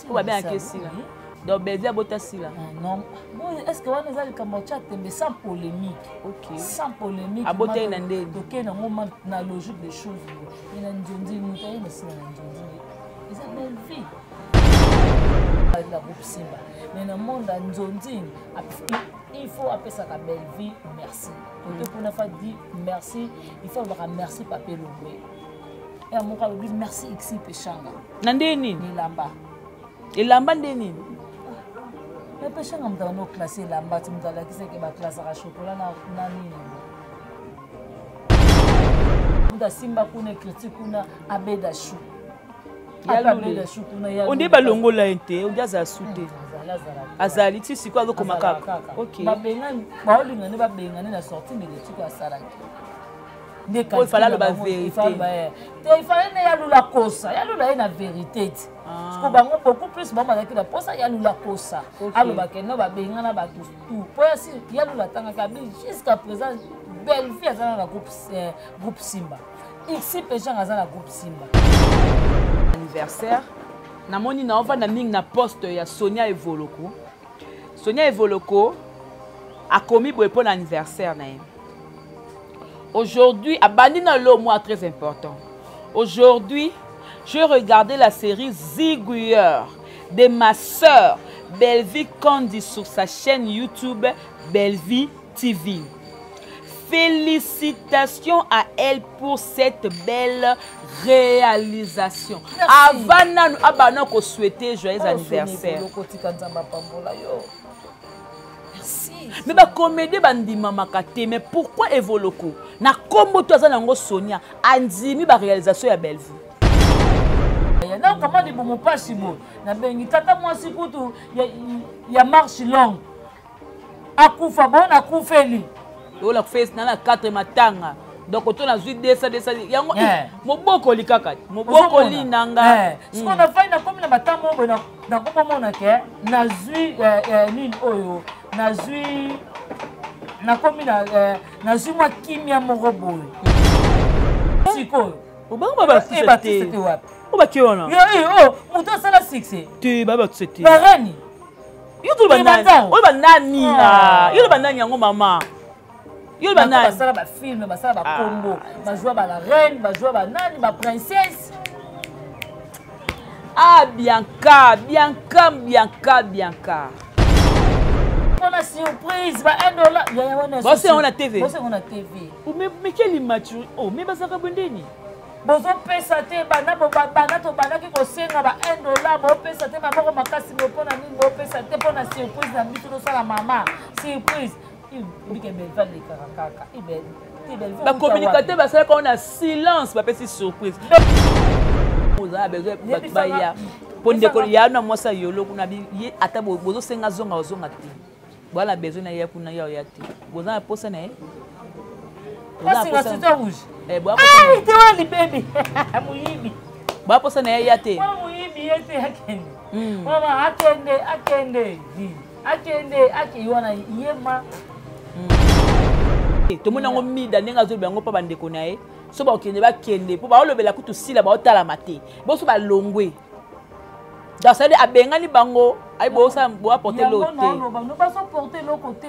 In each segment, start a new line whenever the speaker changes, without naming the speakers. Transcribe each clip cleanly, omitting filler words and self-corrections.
Po babengaki ye Sila. Donc Bellevue abota Sila.
Ah, non. Bon, est-ce que wana eza likambo ya tia tembe sans polémique?
OK.
Sans polémique.
Abota ye na ndeni.
Toke nango na logique des choses. Mais na nzonzi moto aye na Sila na nzonzi. Eza Bellevue. La groupe Simba. Mais na monde ya nzonzi il faut apesaka Bellevue merci. Kote kuna fa dit merci, il faut alobaka merci Pape Lombe. Ya moko alobi merci Xi Peshanga.
Na ndenge nini?
Elamba.
Elamba nde nini?
Ah, Peshanga moto abandi oklase elamba ti moto alakisaki baklasaka chocolat na nini. Moto asimba kuna ecriture kuna abeda chou.
Onde balongola ye te, onde azala su te. Azali ti sikoyo azokoma kaka.
Ok. Babengani, baolinga nde babengani na sortie médiatique asalaki.
nde fallait aloba vérité
te il fallait nde yalula kosa yalula ye na vérité ti ah. siko bango beaucoup plus bango bazalaki na posa yalula kosa aloba ke no babengana bato tout po yasi yalula atangaki abi jusqu'à présent bellevie aza na groupe eh, groupe simba ixi pejang aza na groupe simba
anniversaire namoni naovanda mingi na poste ya sonia evoloko. Sonia Evoloko akomi boye mpo na anniversaire na ye. Aujourd'hui, abandi na lo moi très important. Aujourd'hui, je regardais la série Zigueur de ma sœur Bellevue Kandi sur sa chaîne YouTube Bellevue TV. Félicitations à elle pour cette belle réalisation. Avant nanu abana ko souhaiter joyeux oh, anniversaire. Mais ba comédie bandimamaka te, mais pourquoi Evoloko na kombo to aza nango Sonia andimi ba réalisation ya Bellevue?
Na kama libumu pasi bo nabengi tata mwasi kutu ya, ya marche longue akufa bo nakufeli
oyo nakufeli na na 4 matanga donc oto nazwi 200 200 yango eh. Mobokoli kaka mobokoli na nga
eh. Sikoyo nafai nakomi na matanga oyo boye nakomomona ke nazwi eh, nini oyo nazwi nakomi na nazwi mwa kimia moko boye sikoyo
obango babatise te
wapi
obaki wana
moto asala succès
te babatise te
bareni
yo toloba nani oyo banani ah. Yo loba nani yango mama yo loba nani
basala bafilme basala bakombo ah. Bajoua ba la reine bajoua banani baprincesse.
Ah Bianca, Bianca, Bianca, Bianca.
Mpona surprise ba 1 dollar yaya wana
bosi yango na TV.
Bosi yango na TV.
Mais quelle immaturité. Oh, mais bazaka bondeni.
Bozopesa te bana bana tobandaki kosenga ba 1 dollar bopesa te maboko makasi boye mpo na nini bopesa te mpo na surprise na biso tosala mama surprise bike Belva lekaka kaka.
Bacommunicateur basalaka ngo na silence, bapesi surprise ozala besoin bato baya mpo ndeko ya na mwasi ya yolo kuna ye ata bozosenga zonga ozonga te boza na besoin na ye kuna ya oya te boza na posa na ye.
Libebi moyibi
boza posa na ye ya te.
Moyibi ye te akende mama akende akende akende akei wana yema.
Tomoni yango mida ndenge azoloba yango mpo bandeko na ye so bakokende bakende mpo baolobela kutu sila baotalama te boso balongwe. Donc c'est-à-dire abengani bango ayi bosala boaporte
lo te bazoporte eloko te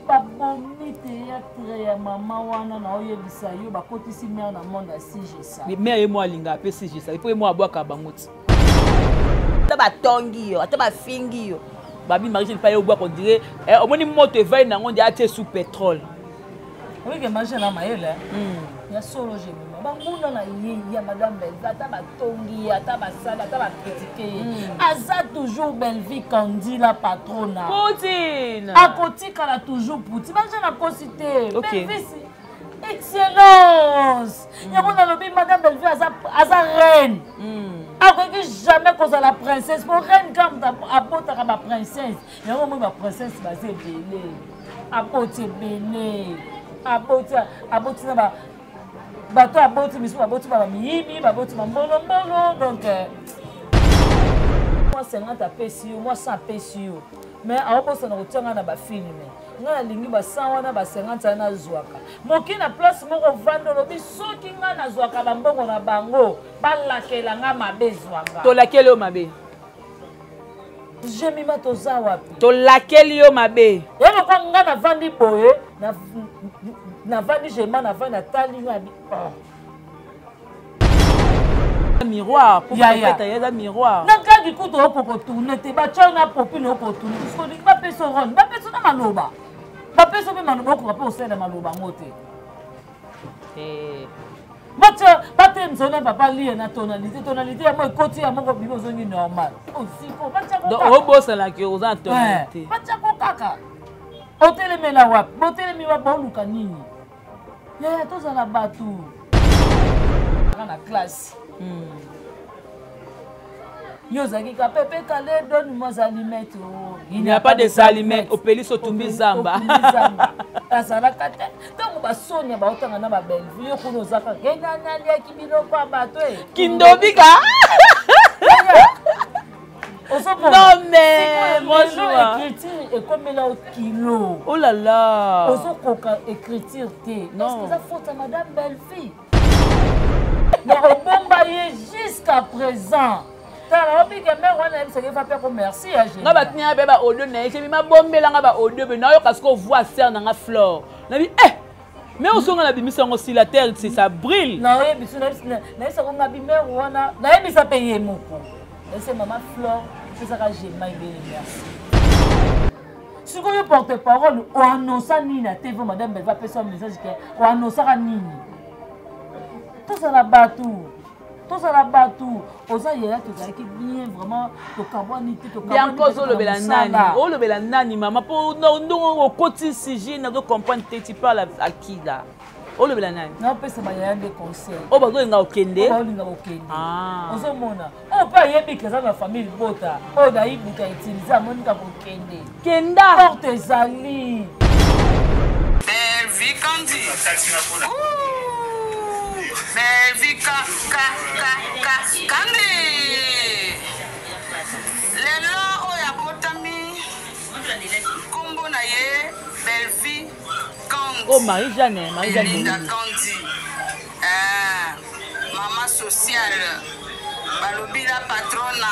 babomi théâtre ya mama wana na oyebisa yo bakotisi mare na monde ya sigesa
mare ye mo alinga ape sigesa epo ye mo abwaka bango ti ata batongi yo ata bafingi yo babi Marie Jeanne pa ye obwaka ondire omoni moto evai nango nde atie sous pétrole.
Oyike Marie na mayele ya solo jemima banguna na ye ya madame Bellevue ata batongi ye ata basali ata bakritike ye aza toujours Bellevue Kandila patrona
Poutine
akotikala toujours Poutine baja nakosi te Bellevue excellence yango nalobi madame Bellevue aza, aza reine akoki jamais kozala princesse po reine kaka moto abotaka baprincesse yango moi baprincesse baza ebele aboti ebele aboti aboti na bato aboti misusu baboti ba bamiyibi baboti bambolombolo donc mwa 50 apesi yo mwa 100 apesi yo mais aobosana kotia ngai na bafilme ngai nalingi ba 100 wana ba 50 wana nazwaka moki na place moko ovanda olobi soki ngai nazwaka bambongo na bango balakela ngai mabe ezwanga
Tolakeli yo mabe.
Jemima, toza wapi?
Tolakeli yo mabe.
Ye lokwa nga navandi boye, navandi jema, navandi, natali nga bi, oh.
Miroir pokopeta eza miroir.
Na kadi kutu okoko tourne te, batya na popine, okotourne puisque olingi bapesa role, bapesa na maloba, bapesa mpe maloba, okoka mpe osalela maloba yango te. Batya batelemisa na papa lie na tonalité, tonalité yango ekoti ya moko bimi, ozongi normal. Osiko
batyako, obosanaki oza na tonalité.
Batyako kaka otelemela wapi, botelemi wapi, boluka nini? Yaya, tozala bato na classe. Yo ozalaki ka pepe kale, donne moi allumettes.
Il n'y a pas des allumettes, opelisi, otumbi zamba.
Azalaka te. Ntango basonia baotanga na babellevue, yo kuna ozaka enani aliaki biloko ya bato e.
Kindobika. Non mais
bonjour, écriture ekomela o kilo.
Oh là là.
Ozokoka écriture te. Est-ce que eza faute ya madame Bellevue na obomba ye jusqu'à présent? Tala, obike mare wana yebisaki efa mpe ko merci ya.
Nga batina mpe ba audio na ye, cebi mabombelanga ba audio be nayoka siko voix sere nanga Flore nabi eh, mais osonga na bimisa yango sur la terre, c'est ça brûle.
Nayebiso, nayebisako nga bimere wana, nayebisa mpe ye moko, ese mama Flore pesaka jema ebele merci. Sikoyo porte parole oannonsa nini na TV? Madame Belva apesa message ke oannosaka nini? Tozala bato, tozala bato. Oza yaya, tozalaki bien vraiment, tokabwani te.
Bianca, ozolobela nani? Olobela nani, mama? Mpo ndongo okoti sujet, nazo comprendre te. Tu parles à qui là? Olobela nani?
Naopesa bayaya nde conseil.
Oyo bazolinga kokende.
Baolinga kokende. Ozomona oyo mpe ayebi ke eza na famille libota, oyo nayibuka utilize, amonika kokende.
Kenda.
Porte ezali.
Bellevue Kandi. Bellevue Ka Ka Ka Ka Kandi. Lelo oyo abotami, nkombo na ye Bellevue Kandi.
Oh, Marie Jeanne, Marie Jeanne.
Belinda Kandi. Eh, mama sociale, balobi la patrona,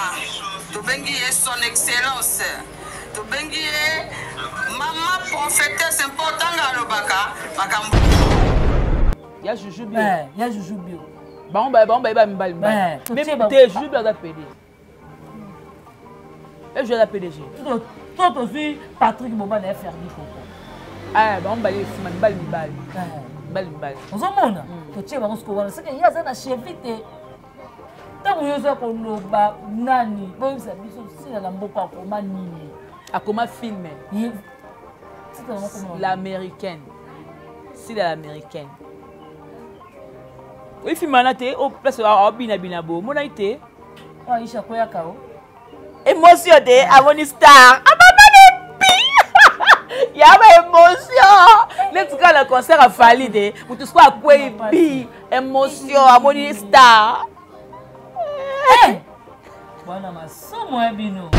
tobengi ye son excellence, tobengi ye mama prophétesse, mpo ntango alobaka makambo.
Ya Juju Bio.
Eh, ya Juju Bio.
Bango bayeba mibali mibali.
Eh,
te, Juju Bio aza pd e, Juju aza PDG.
To tozwi Patrick Boba na Ferdi Koko.
Eh, bango mibali esima mibali mibali. Mibali mibali.
Ozomona, totie bango sikoyo wana, seke ye aza na chevi te. Ntango yo oza koloba nani, boyebisa biso Sila na mboka akoma nini?
Akoma film. L'américaine, Sila l'américaine. Oyi film wana te, o place aobinabina bo omonaki te.
Aisha koyaka o.
Émotion te, amoni star, abamani pi ya ba émotion neti kaka na concert afali te, motu siko akwei bi émotion, amoni star.
Bwana masumu ya bino,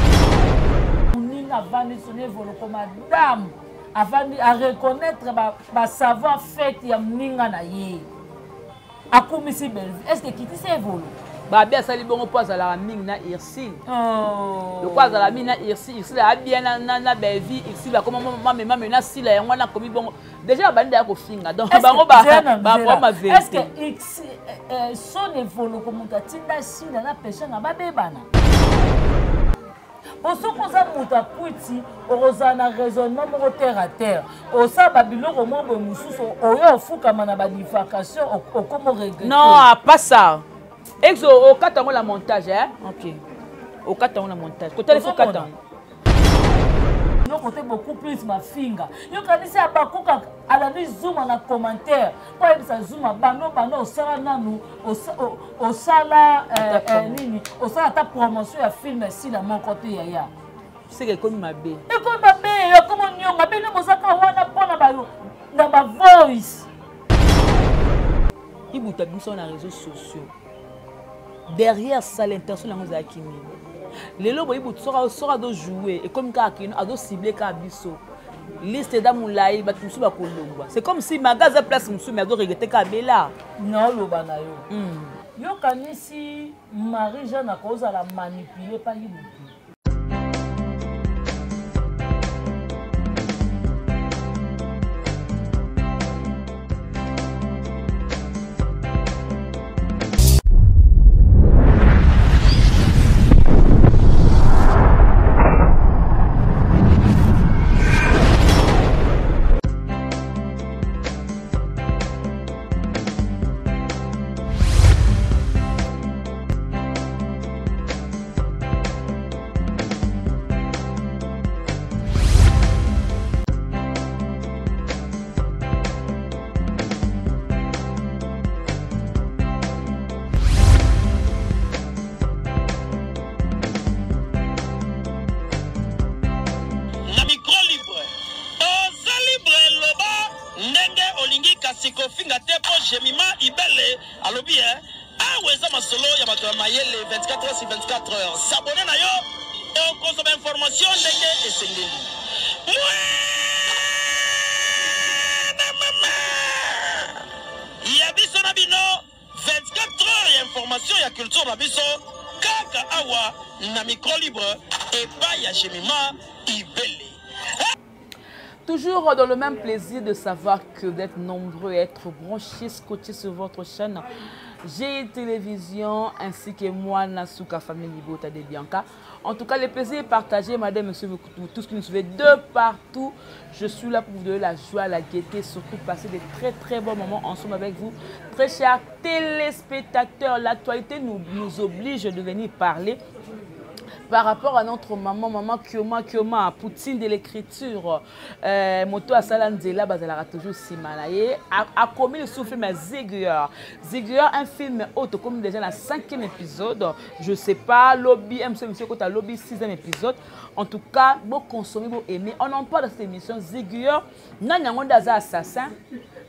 moninga avandi soni evoloko, madame avandi areconnaître basavoir fete ya moninga na ye, akumisi Bellevue. Est ce que ekitisi evolo?
Babi asali bongo mpo azalaka mingi na Ursile. Lokwa azalaka mingi na Ursile, Ursile abia na Bellevue, Ursile akoma mamemame na Sila, yango wana akomi bongo. Déjà babandi daya kofinga, donc bango bakoma
vérité. Est ce son evoloko, moto atinda Sila na peshanga babebana? Po soki oza moto akwiti, okozala na raisonnement moko terre à terre, osala babiloko moko boye mosusu, oyo ofukama na badivagation, okomo regretter.
Non, pas ça. Exo, okata yango la montage, eh? Ok, okata yango na montage, kotala ifo kata yango.
Biloko te, beaucoup plus mafinga. Yokanisi abakuka alandi Zuma na commentaire mpo ayebisa Zuma bando bando osala nanu, osala nini, osala ata promotion ya film esila moko te, yaya.
Seke ekomi mabe.
Ekomi mabe, ekomi onionga bino bozaka wana mpona na bavoice.
Ibuta biso na réseaux sociaux, derrière ça l'intention yango ezalaki nini? Lelo boye Ibutu soki azojoue, ekomi kaka kino azocible kaka biso, liste eza molai, bato mosusu bakolongwa. C'est comme si maga aza place mosusu, mais azoregrete kaka bela.
Naoloba na yo, yokanisi Marie Jeanne akozala manipule pa Ibutu.
Kasi kofinga te mpo Jemima Ibele alobi eh, awa eza masolo ya bato ya mayele 24 heures sur 24 heures. S'abonner na yo okozwa ba information ndenge esengeli. Mwana mama ya biso na bino 24 heures ya information ya culture na biso kaka awa na micro libre epai ya Jemima Ibele.
Toujours dans le même plaisir de savoir que vous êtes nombreux à être branchés, scotchés sur votre chaîne G Télévision ainsi que moi, Nasuka Famille Libota de Bianca. En tout cas, le plaisir est partagé, madame, monsieur, vous, tous qui nous suivez de partout. Je suis là pour vous donner la joie, la gaieté, surtout passer des très très bons moments ensemble avec vous. Très chers téléspectateurs, l'actualité nous, nous oblige de venir parler par rapport à notre maman, maman Kioma Kioma, Poutine de l'écriture, euh, moto asala nzela bazalaka toujours nsima na ye akomi lisusu film ya Zigueur. Zigueur, un film oyo tokomi déjà na cinquième épisode, je sais pas, lobi, MC monsieur kota lobi, sixième épisode. En tout cas, bo consommer, bo aimer. On en parle dans cette émission Zigueur. Nani yango nde aza assassin,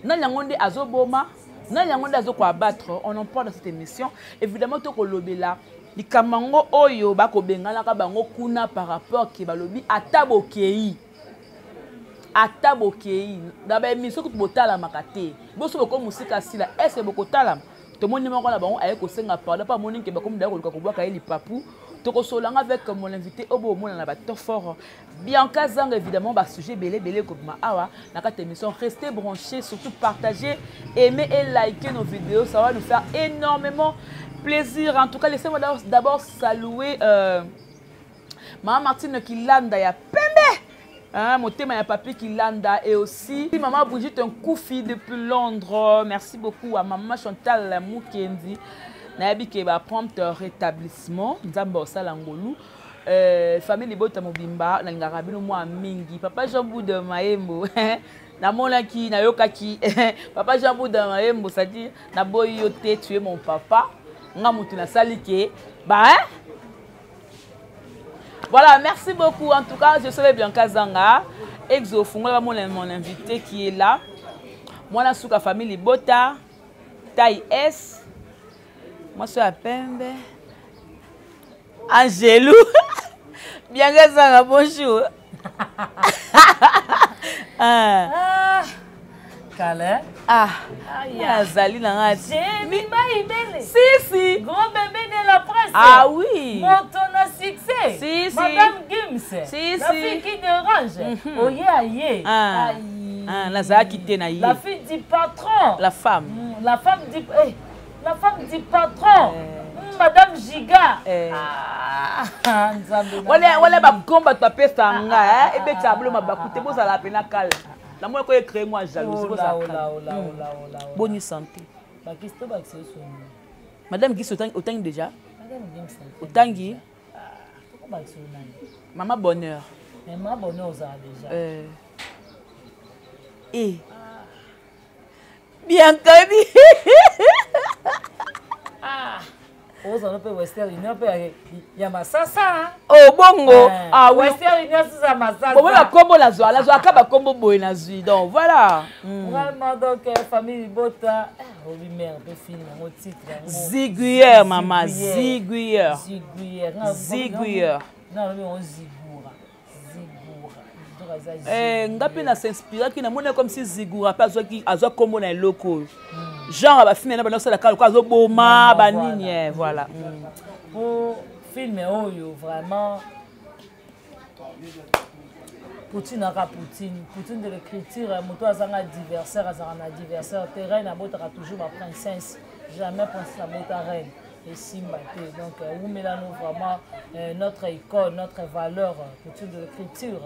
nani yango nde azoboma, nani yango nde azoko abattre. On en parle dans cette émission. Évidemment, tokolobela likambo yango oyo bakobenganaka bango kuna par rapport ke balobi ata bokei ata bokei na baemission kutu botalamaka te boso bokomi mosika sila estce bokotalama tomoni moko na bango aye kosenga pardon mpo amoni ke bakomi daya koluka kobwaka ye lipapu tokosolola nga avec mon invité oyo bomona na bato fort Bianca Zanga évidemment ba sujet belé belé kobima awa na kati émission restez branchés surtout partagez aimez et likez nos vidéos ça va nous faire énormément plaisir en tout cas laissez-moi d'abord saluer euh, Maman Martine Kilanda ya pembe hein, motema ya papi Kilanda et aussi maman Brigitte Nkoufi depuis Londres merci beaucoup à maman Chantal Mukendi nayebi ke ba prompt rétablissement nzambe osala ngolu Euh, famille libota mobimba nalingaka bino mwa mingi papa jean boude mayembo namonaki nayokaki papa jean boude mayembo c'est-à-dire naboyi yo te tu es mon papa nga motu nasali ke ba hein? Voilà, merci beaucoup. En tout cas, je suis Bianca Zanga, exo fungola mon, mon invité qui est là. Moi, la souka famille Libota, taille S. Moi, je suis à Pembe. Angelou. Bianca Zanga, bonjour.
ah. ah. Kala.
Ah. Azali na nga.
Si
si.
Grand bébé de la presse.
Ah oui.
Moto na succès.
Si si.
Madame Gims.
Si si.
La fille qui dérange. Mm -hmm. Oye aye.
Ah. Ah, nazalaki te na ye.
La fille du patron.
La femme.
Mm, la femme du eh. La femme du patron. Eh. Mm, Madame Giga.
Eh.
Ah, Nzambe.
Wala wala ba komba bato bapesa nga eh ebetisa bilo mabaku te bozala pena calme. Namoni ko créer moi jalousie bozala.
Ola ola ola ola.
Bonne santé.
Bakisi to bakisi soni.
Madame Gis otangi otangi déjà?
Madame Gims.
Otangi?
Ah, bakisi nani?
Maman Bonheur.
Maman Bonheur ozala déjà.
Euh. Eh. Bianca bi.
Ah. ozala mpe western union mpe ya masasa
oh bongo
ah oui western union suza masasa
bongo bakombo nazwa nazwaka bakombo boye nazwi donc voilà
mm. vraiment donc famille libota obi mère mpe film yango titre yango
ziguière mama ziguière
ziguière
ziguière
nalobi yango zigura
Eh, nga mpe na s'inspiraki namoni comme si zigura mpe azwaki azwa nkombo na eloko oyo genre bafilme na banda kosala kaka lokola azoboma banini eh, voilà
po film oyo vraiment poutine aka poutine poutine de l'écriture moto azanga adversaire azalaka na adversaire te reine abotaka toujours baprincesse jamais princesse abota reine esimba te donc wumelano vraiment notre école notre valeur poutine de l'écriture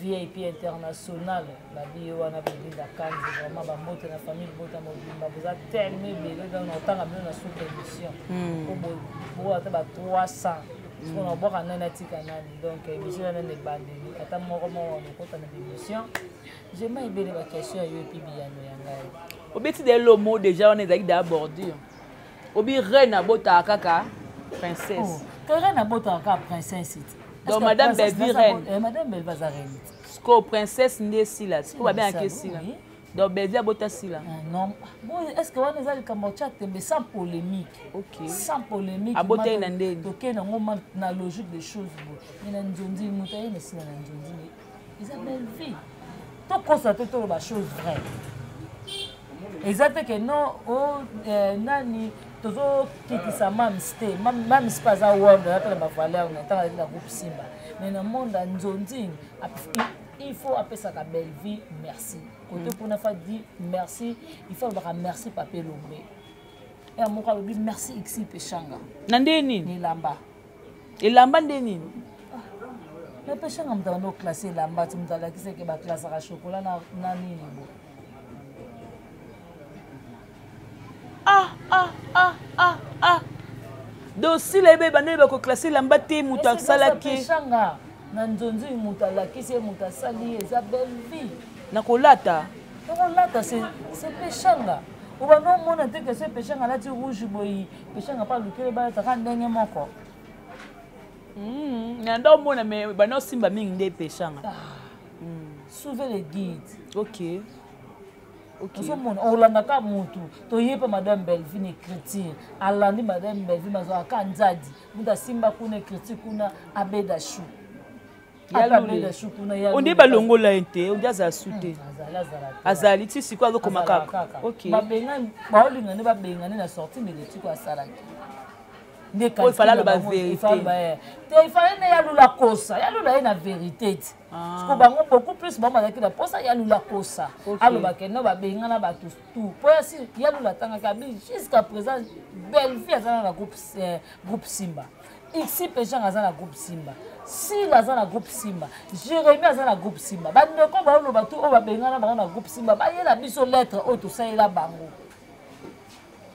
vip international babi ye wana belinda kanzi vraiment bambote na famille libota mobimba boza tellement ebele donc naotanga bino na suka émission po bokoka ata ba 300 siko nabwaka nani atika nani donc émission wana nani ebandeli ata moko moko nakota na bémission jema ebele baquestion ya yo epi biyano ya ngai
obeti de lomo déjà wana ezalaki da bordure obi reine abotaka kaka princesse
oh, te reine abotaka kaka princesse
donc madame Bellevue reine
eh, madame Bellevue aza reine
siko princesse nde esila siko babengaki esila
oui.
Donc Bellevue abota Sila.
Ah, non. Bon, est-ce que wana eza likambo ya tembe sans polémique.
OK.
Sans polémique.
Abota ye na ndeni.
Toke nango na logique des choses boye. Mais na nzondi moto aye na Sila na nzondi. Eza Bellevue. Tokosa te toloba chose vraie. Eza te ke non o oh, eh, nani tozokitisa mams te mams mpe aza world aza mpe na bavaleur na ntango azali na groupe simba mais na monde ya nzonzi il faut apesaka bellevie merci kote mm. kuna fa di merci il faut alobaka merci pape elombe ya moko alobi merci xi peshanga
na nde nini
elamba
elamba nde nini
ah, na peshanga moto abanda oklasse elamba ti moto alakisaki baklasaka chokola na nini bo
ah ah ah ah ah donc sila ebe ebanda oyeba koklasse elamba te moto asalaki
na nzonzi moto alakisi ye moto asali ye eza belle vie
na kolata
na kolata se peshanga obanda omona te ke se peshanga alati rouge boyi peshanga mpe alukeli balataka ndenge moko
hmm, na nda omona me banda osimba mingi nde peshanga ah.
Suivez le guide.
Ok.
ozomona olandaka mutu toye mpe madame bellevue na écriture alandi madame bellevue bazwaka ka nzadi mutu asimba kuna écriture kuna abeda chou
onde balongola ye te onde azala su te hmm, azali ti sikoyo azokoma kaka
baolinga nde babengani na sortie militiko asalaki
nde aloba verité
te ifale nde yalula kosa yalula ye na verité ti Ah. siko bango beaucoup plus bango bazalaki na mposa ya lula kosa aloba ke no babengana bato tout mpo ya si ya lula atangaki abi jusqu'à présent bellevie aza na groupe, eh, groupe simba ixi pejang aza na groupe simba sila aza na groupe simba jérémi aza na groupe simba bandeko baoloba tu oyo babengana bango na groupe simba bayela biso lettre oyo tosalela bango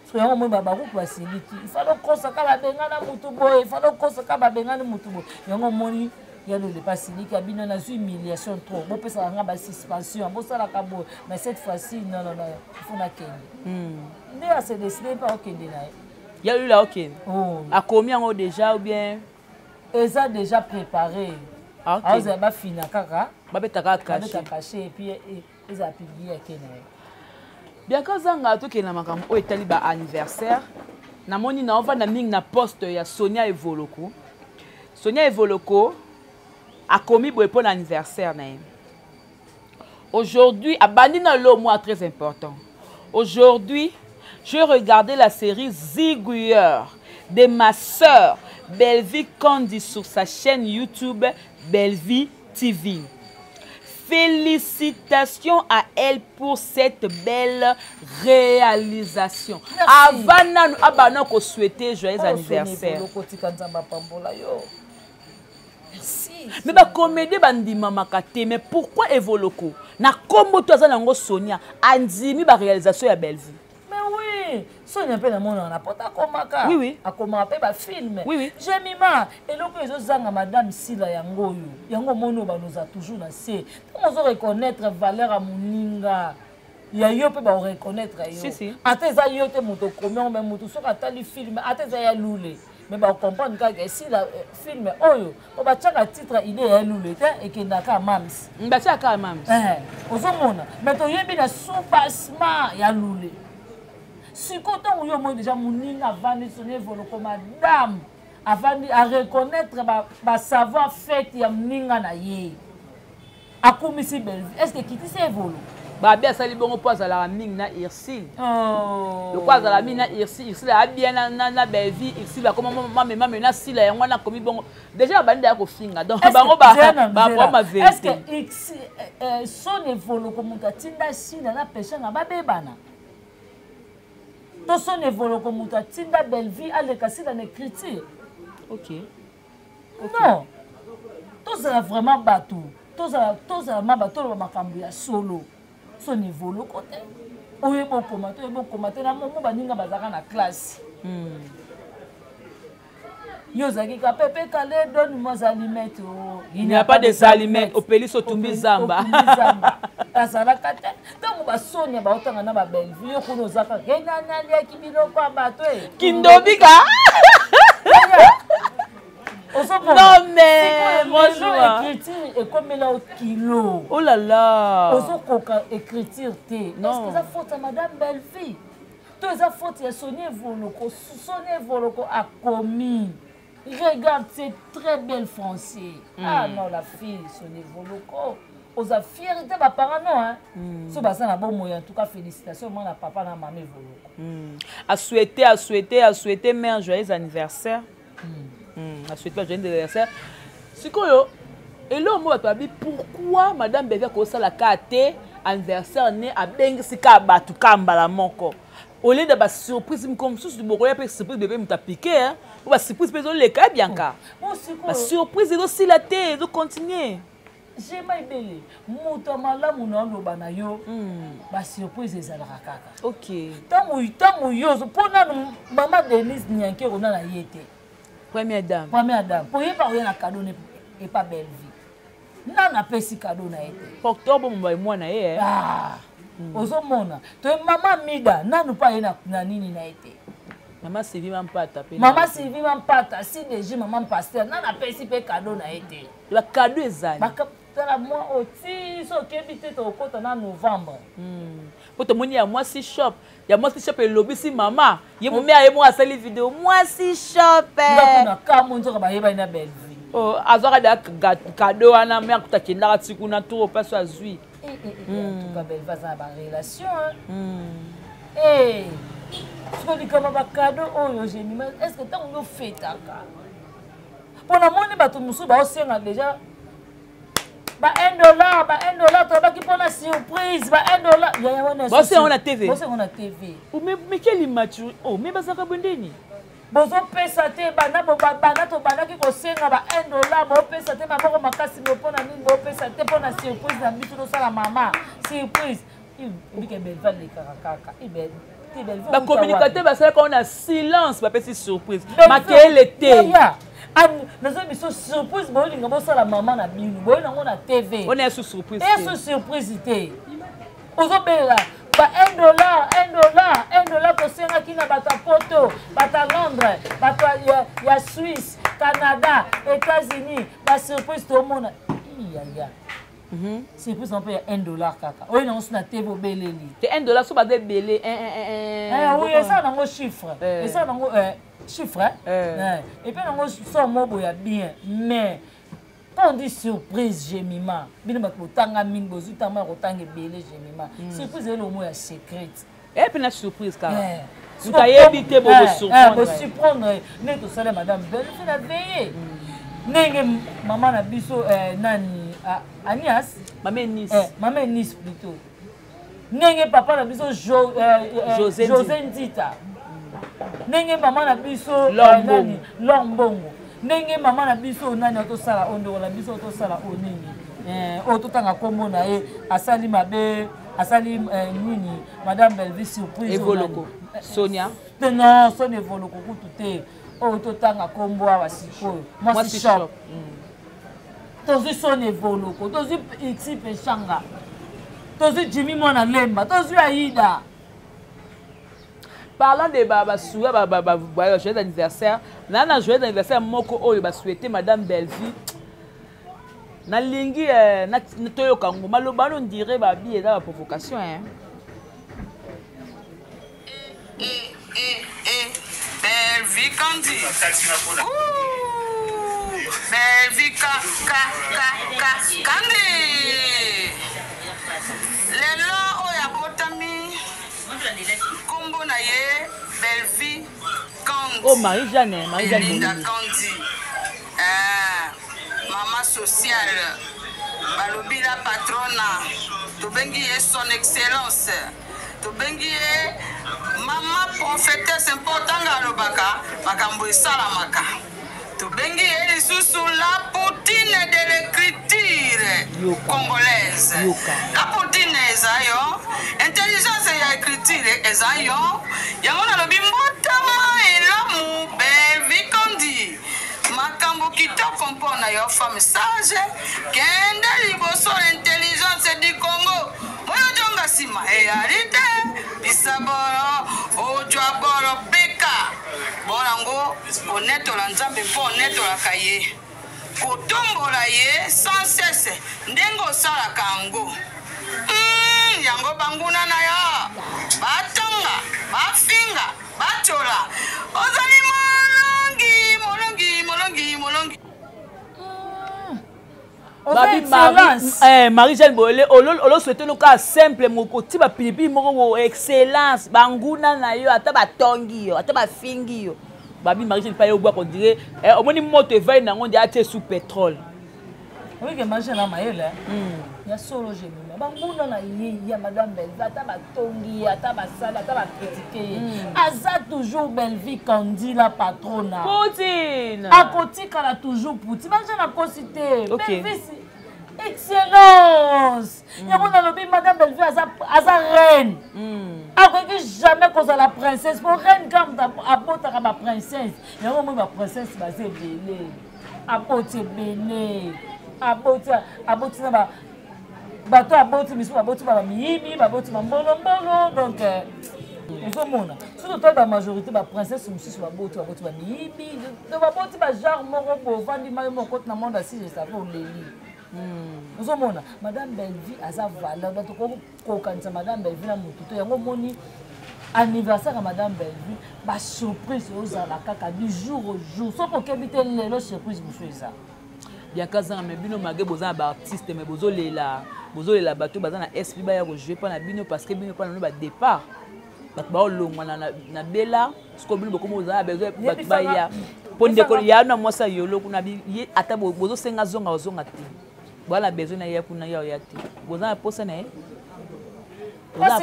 so yango omoni babakuku basiliki ifale okosaka babengana motu boye ifale okosaka babengani motu boye yango omoni ya lole basiliki ya bino nazwi humiliation trop bopesaka nga basuspension bosalaka boye mais cette fois-ci non non non ifo nakende hmm. nde ase décide mpe akokende na ye
ya lule akokende oh. akomi yango déjà ou bien
eza déjà préparé ah, aozala bafina kaka
babetaka
cachet epuis ezala publie ake na ye
bianca ozanga tokende na makambo oyo etali ba anniversaire namoni na ovanda mingi na poste ya sonia evoloko sonia evoloko akomi boye mpo na anniversaire na ye aujourd'hui abandi na lo moi très important aujourd'hui je regardais la série Zigueur de ma sœur Bellevue Candy sur sa chaîne YouTube Bellevue TV. Félicitations à elle pour cette belle réalisation. Avant nanu abana ko souhaiter joyeux oh, anniversaire. Mais ba comédie bandimamaka te mais pourquoi Evoloko na kombo to aza nango Sonia andimi ba réalisation ya Bellevue.
Mais oui, Sonia mpe namonaka na poto akomaka
oui, oui.
akomaka mpe bafilme
oui, oui.
jemima eloko ezozanga madame sila yango oyo yango omoni oyo banoza toujours na se ntango ozo reconnaître valeur ya moninga ya yo mpe bakoreconnaitre yo
si, si.
ata eza yo te moto okomi yango me moto soki atali filme ata eza ya lule me bakocomprendre kaka esila eh, filme oyo po batiaka titre idee ya lule te ekendaka mams
mm, batiaka mams
eh, ozomona me toyebi na soubassement ya lule sikoyo ntango yo omoni deja moninga avandi soni evoloko madame avandi areconnaitre basavoir ba fete ya moninga na ye akumisi bellevue est ce que ekitisi evolo
babi asali bongo mpo azalaka mingi na ursile
oh.
lokola azalaka mingi na ursile ursile aya bien na, na, na bellevue ursile akoma mame mame na sila yango wana akomi bongo déjà babandi daya kofinga donc bango bakoma
vérité eh, eh, son evoloko moto atinda sila na peshanga babebana to son evoloko moto atinda bellevue aleka sila na écriture
ok
non tozala vraiment bato tozala tozala ma bato toloba makambo ya solo soni evoloko te oyeba okoma te oyeba okoma te na momo baninga bazalaka na classe hmm. yo ozalaki ka pepe kale donne moi allumettes oh.
il n'y a pas des allumettes opelisi otumbi zamba
azalaka te ntango basonia baotanga na babellevue yo kuna oza kaka ye nani aliaki biloko ya bato e
kindobika Non mais
franchement, écriture ekomela o kilo.
Oh là là,
ozokoka écriture te. Est-ce que eza faute ya madame Bellevie to eza faute ya Soni Evoloko? Soni Evoloko akomi, regarde, c'est très belle français. Ah non, la fille Soni Evoloko, oza fierté baparent non, hein? So baza na bomoi, en tout cas félicitations mwana papa na mama Evoloko.
A souhaité, a souhaité, a souhaité mère joyeux anniversaire. A souhaité joyeux anniversaire. Sikoyo eloko mo bato babi, pourquoi madame Bellevie akosala ka te anniversaire ne abengisi ka bato ka mbala moko au lieu de basurprise? Moko mosusu bokoya mpe surprise bebe moto apike po basurprise mpe ezoleka ya Bianca, basurprise ezosila te, ezocontinue.
Jema ebele, moto ya malamu na oloba na yo, basurprise ezalaka kaka. Ntango yo mpo nanu mama Denise Nyankero na ye te.
Première dame.
Première dame, po ye mpe akoya na cadeau ne epa Bellevie, nanu apesi cadeau na ye te.
Octobre mobai mwana ye.
Ah, ozomona to mama Mida nanu mpe aye na nini na ye te.
Mama Sylvie Mampata
mpe. Mama Sylvie Mampata, CDG, mama pasteur, nanu apesi mpe cadeau na ye te.
Bacadeau ezali.
Tala mwa oyo ti so okebi te, tokokɔta na novembre.
Po tomoni ya Mwasi Shop, ya Mwasi Shop elobisi mama ye mome aye moko asali video Mwasi Shop.
Ndako na kamo nzoka bayebani na Bellevue.
Oh, azwaka da cadeau wana me akuta akendaka ti kuna tour mpasi azwi.
En tout cas Bellevue aza na barelation. Siko likambo bacadeau oyo, Jemima, est ce que ntango yo fetaka, mpo namoni bato mosusu baosenga déjà ba 1 dollar, ba 1 dollar tolobaki mpona surprise, ba 1 dollar yaya wana.
Baosenga na TV.
Baosenga na TV.
Mais quelle immaturité! Oh, mais bazalaka bwendeni.
Bozopesa te. Banda banda tobandaki kosenga ba 1 dollar, bopesa te. Maboko makasi bo mpona nini bopesa te? Mpona surprise na biso tosala mama surprise ebike. Bellevue alekaka kaka.
Bacommunicateur basalaka wana silence, bapesi surprise makeyele te.
Nazo biso surprise, boyolinga bosala mama na bino, boyo nango na TV.
Wana yasu surprise.
Esu surprise te. Ozobelela ba 1 dollar, 1 dollar, 1 dollar tosengaki na bato ya Poto, bato ya Londres, bato ya Suisse, Canada, États-Unis. Basurprise tomona yaya, surprise mpe ya 1 dollar kaka oyo nango so na TV obeleli.
Te, 1 dollar so baza ebele.
Oui, esala nango chiffre, esala nango chiffre et puis nango so mobo ya bien. Mais quand on dit surprise, Jemima, bino bato botanga mingi, bozwi ntango ya kotanga ebele, Jemima, surprise eyeli omo ya secrète.
Epe na surprise kaka moto ayebi te,
bosurprendre ndenge tosala madame Bellevue na veille, ndenge mama na biso nani, Anias.
Mama Enis.
Mama Enis plutôt, ndenge papa na biso José Ndita, ndenge mama na biso nani, Lor Mbongo, ndenge mama na biso nani otosala oyo, ndeko na biso otosala oyo nini, oyo totanga nkombo na ye, asali mabe, asali nini, madame Bellevue surprise.
Evoloko Sonia.
Non, Sonia Evoloko kutu te. Oyo totanga nkombo awa sikoyo, Mwasi Shop. Tozwi Sonia Evoloko, tozwi Ixi Peshanga, tozwi Jimmy Mwana Lemba, tozwi Aida.
Parlant de basuya ba joyeux anniversaire, na joyeux anniversaire moko oyo basouhaite madame Bellevue, nalingi toyoka yango maloba wana, ondire babi eza baprovocation, hein?
Eh, eh, eh. Bellevue Kandi. Bellevue Ka, Ka, Ka, Ka, Kandi. Lelo oyo abotami, nkombo na ye Bellevue Kandi.
Oh, Marie Jeanne, Marie Jeanne.
Belinda Kandi. Ah, mama sociale, balobi la patrona, tobengi ye son excellence, tobengi ye mama prophétesse, mpo ntango alobaka makambo esalamaka. Tobengi ye lisusu la Poutine de l'écriture congolaise. La Poutine eza yo, intelligence ya écriture eza yo. Yango nalobi mbotama elamu Bellevue Kandi, makambo kitoko mpo na yo, femme sage, kende liboso, intelligence du Congo. Oyo jonga nsima eyali te, bisa bolo ojwa bolo beka bona. yango konetola Nzambe mpo onetolaka ye, kotombola ye sans cesse ndenge osalaka yango. Mm, yango banguna na yo batonga, bafinga, batyola. Ozali molongi, molongi, molongi, molongi.
Babi Marie, eh, Marie Jeanne Boele, olo souhaite lo ka simple moko ti ba pilipili moko bo excellence banguna na yo ata batongi yo ata bafingi yo. Babi Marie Jeanne pa yo bwa ko dire eh, omoni moto evai nango ndi atie sous pétrole.
Oyebi ke Marie Jeanne mayele. Ya solo jemima banguna na ye ya madame Bellevue ata batongi ye ata basali ata bakritike ye aza toujours Bellevue Candy la patrona.
Poutine
akotikala toujours Poutine. Marie Jeanne akosi te. Okay. Bellevue excellence. Yango nalobi madame Bellevue aza, aza reine. Akoki jamais kozala princesse po reine kaka moto abotaka ba princesse. Yango omoni ba princesse baza ebele. Aboti ebele. Aboti aboti na ba bato aboti misusu baboti ba miyibi baboti bambolombolo donc ozomona soki totali ba majorité ba princesse mosusu baboti baboti ba miyibi donc baboti ba genre moko boye ovandi mai moko okoti na monde asise safe oleli. Ozomona madame Bellevue aza valeur donc tokokokanisa madame Bellevue na motu to yango omoni anniversaire ya madame Bellevue ba surprise ozala kaka du jour au jour soki okebi te lelo surprise mosusu eza.
Bianca Zanga, mais bino malgré boza na ba artiste mais bozolela bozolela bato baza na esprit baya kojouer mpa na bino parce que bino mpa na bino ba départ bato baolongwa na bela sikoyo bino bokomi kozala na besoin bato baya mpo ndeko ya na mwasi ya yolo kuna ye ata bozosenga zonga ozonga te boza na besoin na ye kuna ya oya te boza na posa na ye. Boza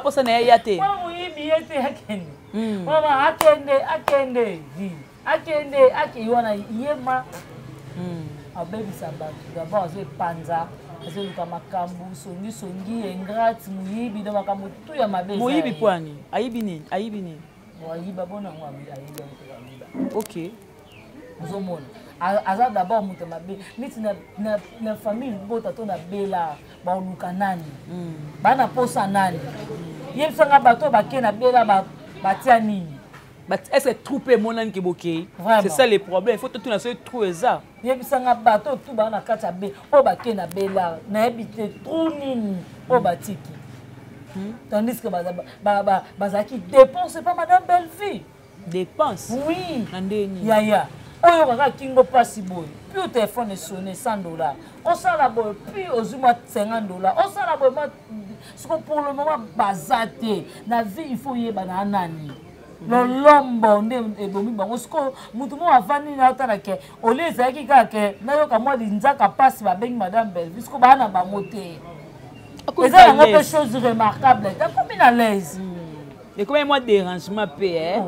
posa na ye ya te.
Moyibi ye te akende. Mama akende akende akende akei wana ye ma abebisa bato d'abord azoepanza azoluka makambo songisongi ingrate moyibi donc makambo tu ya mabe.
Moyibi mpo ani ayibi nini ayibi nini?
Ayiba bona yango ayibi yango
ayiba. Ok.
Ozomona aza d'abord moto mabe neti na famille libota to na bela baoluka nani bana posa nani yebisanga bato bake na bela batia nini.
Est-ce que trou mpe emonani ke bokei? C'est ça le problème, il faut totuna soki trou eza.
Yebisanga bato tu baa na kati ya be oyo bake na bela nayebi te trou nini oyo batiki. Tandis que bazalaki dépense pa madame Bellevue.
Dépense?
Oui.
Na ndeni?
Yaya oyo kaka kingo mpasi boye puis téléphone esonne 100 $, osala boye puis ozwi mwa 50 $, osala boye mwa siko pour le moment baza te na vie il faut oyeba na nani lolombo nde ebomi bango. Sikoyo motu moko avandi na otala ke olie ezalaki kaka ke nayoka mwa linzaka mpasi babengi madame Bellevue sikoyo baa na bango te eza yango mpe chose remarquable te akomi na l'aise.
Ekomi mwa dérangement mpe.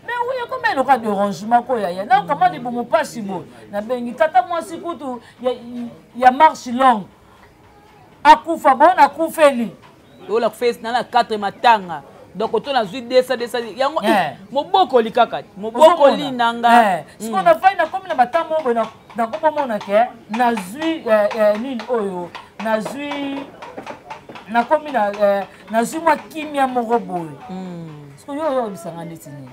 Mais oui, ekomi eloka dérangement ko yaya nayoka mwa libumu mpasi boye nabengi tata mwasi kutu ya marche longue akufa bo nakufeli.
Oyo nakufeli na 4 matanga donc oto nazwi 200 200 yango mobokoli kaka mobokoli na nga.
Sikoyo nafai nakomi na batambo oyo boye nakomomona ke nazwi nini oyo nazwi nakomi na nazwi mwa kimia moko boye. Sikoyo yo oyo oyebisanga ndeti nini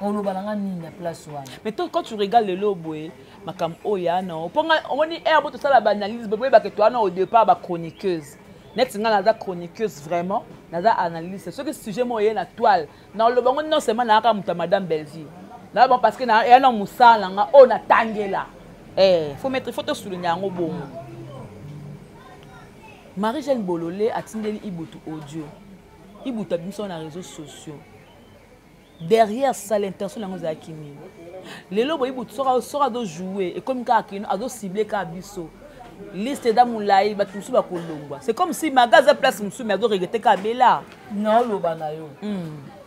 oloba na nga nini na place wana?
Mais toi, quand tu regardes lelo boye makambo oyo ya na mpo nga omoni aire bo tosala baanalyse boye boyebaka towana au départ bachroniqueuse neti nga naza chroniqueuse vraiment naza analyste soki sujet moko eye na toile naloba ngo non seulement nayaka moto ya madame Bellevue naloba parce que eya na mosala na nga oyo natangela. Faut mettre faut tosouligne yango bongo. Marie Jeanne Bolole atindeli Ibutu audio, Ibutu abimisa na réseaux sociaux. Derrière ça, l'intention yango ezalaki nini? Lelo boye Ibutu soki azojoue ekomi kaka kino azocible kaka biso liste eza molai bato mosusu bakolongwa. C'est comme si maga aza place mosusu mais azoregrete kaka bela.
Naoloba na yo,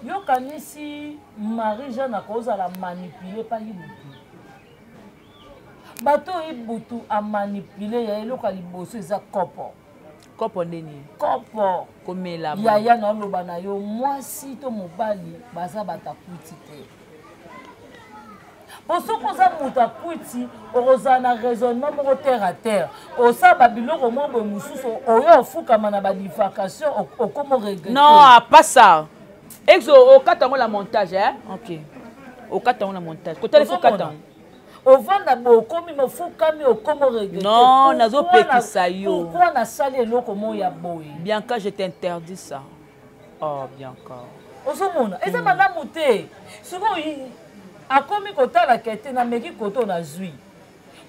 yokanisi Marie Jeanne akozala manipule pa Ibutu. Bato oyo Ibutu amanipule ya eloko ya liboso eza kopo.
Kopo ndeni?
Kopo.
Komela.
Yaya, naoloba na yo mwasi to mobali baza bato akuti te. Mpo soki oza moto ya kwiti, okozala na raisonnement moko terre à terre. Osala ba biloko moko boye mosusu, oyo ofukama na ba divagation, okomo regretter.
Non, pas ça. Exo, okata yango na montage, hein? Ok. Okata yango na montage. Kotala ifo kata yango.
Ovanda boye okomi mofukami, okomo regretter.
Non, nazopekisa yo.
Pourquoi nasali eloko moko ya boye?
Bianca, je t'interdis ça. Oh, Bianca.
Ozomona, eza malamu te. Sikoyo akomi kotala kete nameki koto nazwi.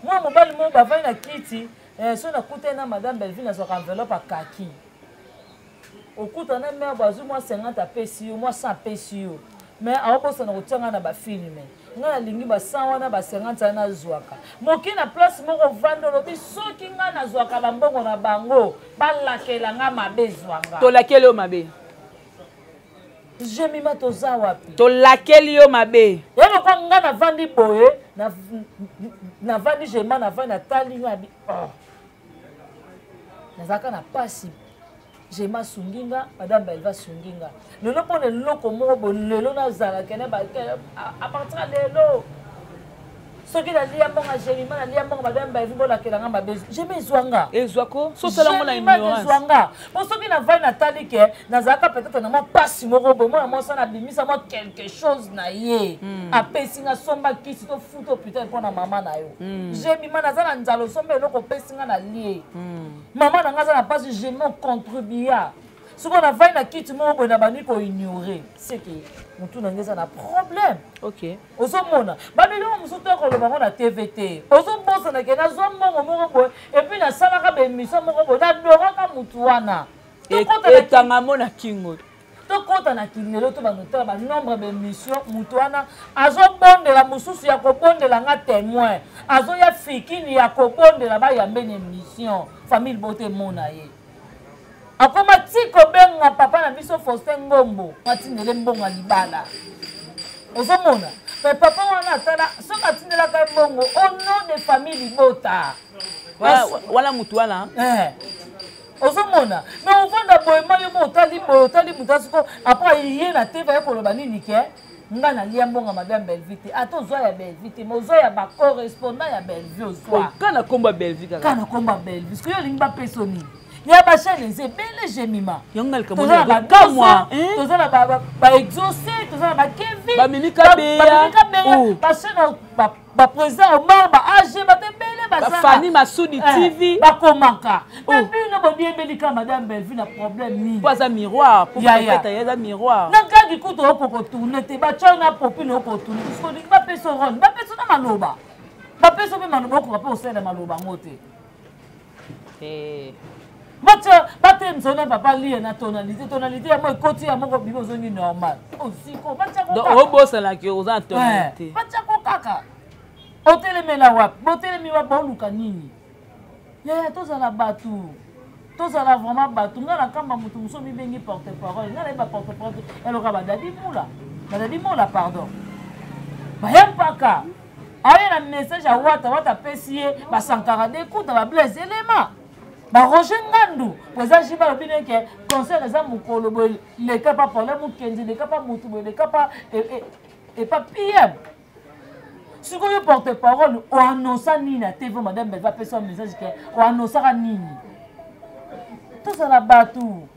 Mwa mobali moko bavandi na kiti, so nakutani na madame Bellevue nazwaka enveloppe ya kaki. Okuta na mère bazwi mwa 50 apesi yo, mwa 100 apesi yo. Mais aobosana kotia ngai na ba filme. Ngai nalingi ba 100 wana ba 50 wana nazwaka. Moki na place moko ovandi olobi soki ngai nazwaka ba mbongo na bango, balakela ngai mabe ezwa nga.
Tolakeli yo mabe.
Jemima toza wapi?
Tolakeli yo mabe.
Ya lokwa ngai navandi boye, navandi Jemima navandi natali ngai bi oh. Nazalaka na pasi. Jema asungi nga, madame Belva asungi nga. Lelo mpo na eloko moko boye, lelo nazalaka na ba, à partir ya lelo. Soki nalia mbongo ya Jemima, nalia mbongo madame Belvi, bolakela nga mabe. Jema ezwa nga.
Ezwa ko? So osala ngo na
Jemima
ignorance.
ezwa nga. Po soki navandi natali ke, nazalaka peut-être na mwa pasi moko boye, mwana mwasi wana abimisa mwa quelque chose na ye. Apesi nga somba kisi to futa hôpital mpo na mama na yo. Jemima naza na nzala, osomba eloko opesi nga na lie. Mama na nga aza na pasi, je m'en contribua. Soki navandi na kiti moko boye nabandi ko ignorer, c'est que motu na nga eza na problème.
Ok.
Ozomona ba biloko mosusu to koloba ngo na TV te. Ozobosana ke nazwa mbongo moko boye et puis nasalaka ba émission moko boye, nadoraka motu wana.
Ekanga mo na kingo.
Tokota na kilelo to banotala ba nombre ba émission motu wana azobondela mosusu ya kobondela nga témoin azoya fikini ya kobondela bayambe na émission famille bote mona ye. Akoma ti kobenga papa na biso Faustin Ngombo atindele mbongo ya libala. Ozomona mais papa wana atala soki atindelaka ye mbongo au nom de famille libota.
Wana mutu wana.
Ozomona mais ovanda boye ma yo mo otali boye otali mutu asiko après ye na TV aye koloba nini ke nga nalia mbongo ya madame Bellevue te, ata ozwa ya Bellevue te, mais ozwa ya ba correspondant ya Bellevue ozwa.
Ka na kombo ya Bellevue kaka.
Ka na kombo ya Bellevue. Soki olingi bapesa nini? Ya ba chaîne eza ebele Jemima.
Yango nga likambo ya kokamwa, hein?
Toza na ba exaucé, toza na ba Kevin,
ba Mimi Kabeya,
ba Mimi Kabeya,
Oh.
ba chaîne ba président Omar, ba AG, ba ebele ba
Ba Fanny Masudi TV.
Bakomaka.
Oh.
Mais bino bodiembeli ka madame Bellevue na problème nini?
Po aza miroir, po
Ya, ya.
peut-être ye aza miroir.
Na gadi kutu okoko tourner te, ba tshao na popine okoko tourner. Parce que olingi bapesa rôle, bapesa na maloba. Bapesa pe maloba okoka pe kosalela maloba yango te.
Eh.
Batia, batelemisa na papa lie na tonalité, tonalité ya moko ekoti ya moko bimi ozongi normal. Osiko, batia ko
Donc,
kaka.
obosana ke oza na tonalité.
Eh, batia ko kaka. Otelemela wapi? Botelemi wapi? Boluka nini? Yaya, tozala bato. Tozala vraiment bato. Nga na kamba moto mosusu mibengi porte-parole. Nga nayeba porte-parole te. Eloka ba Dadi Mula. Ba Dadi Mula, pardon. Ba Mpaka. Aye na message ya Wata, Wata apesi ye ba Sankara Dekuta, ba Blaise Elema. Ba Roger Ngandu, président Jiba alobi ne ke concert eza mokolo boye leka pa Paulin Mukendi, leka pa mutu boye, leka pa e pa PM. Sikoyo porte-parole o annonça nini na TV, madame Belva apesa message ke o annonçaka nini? Tozala bato.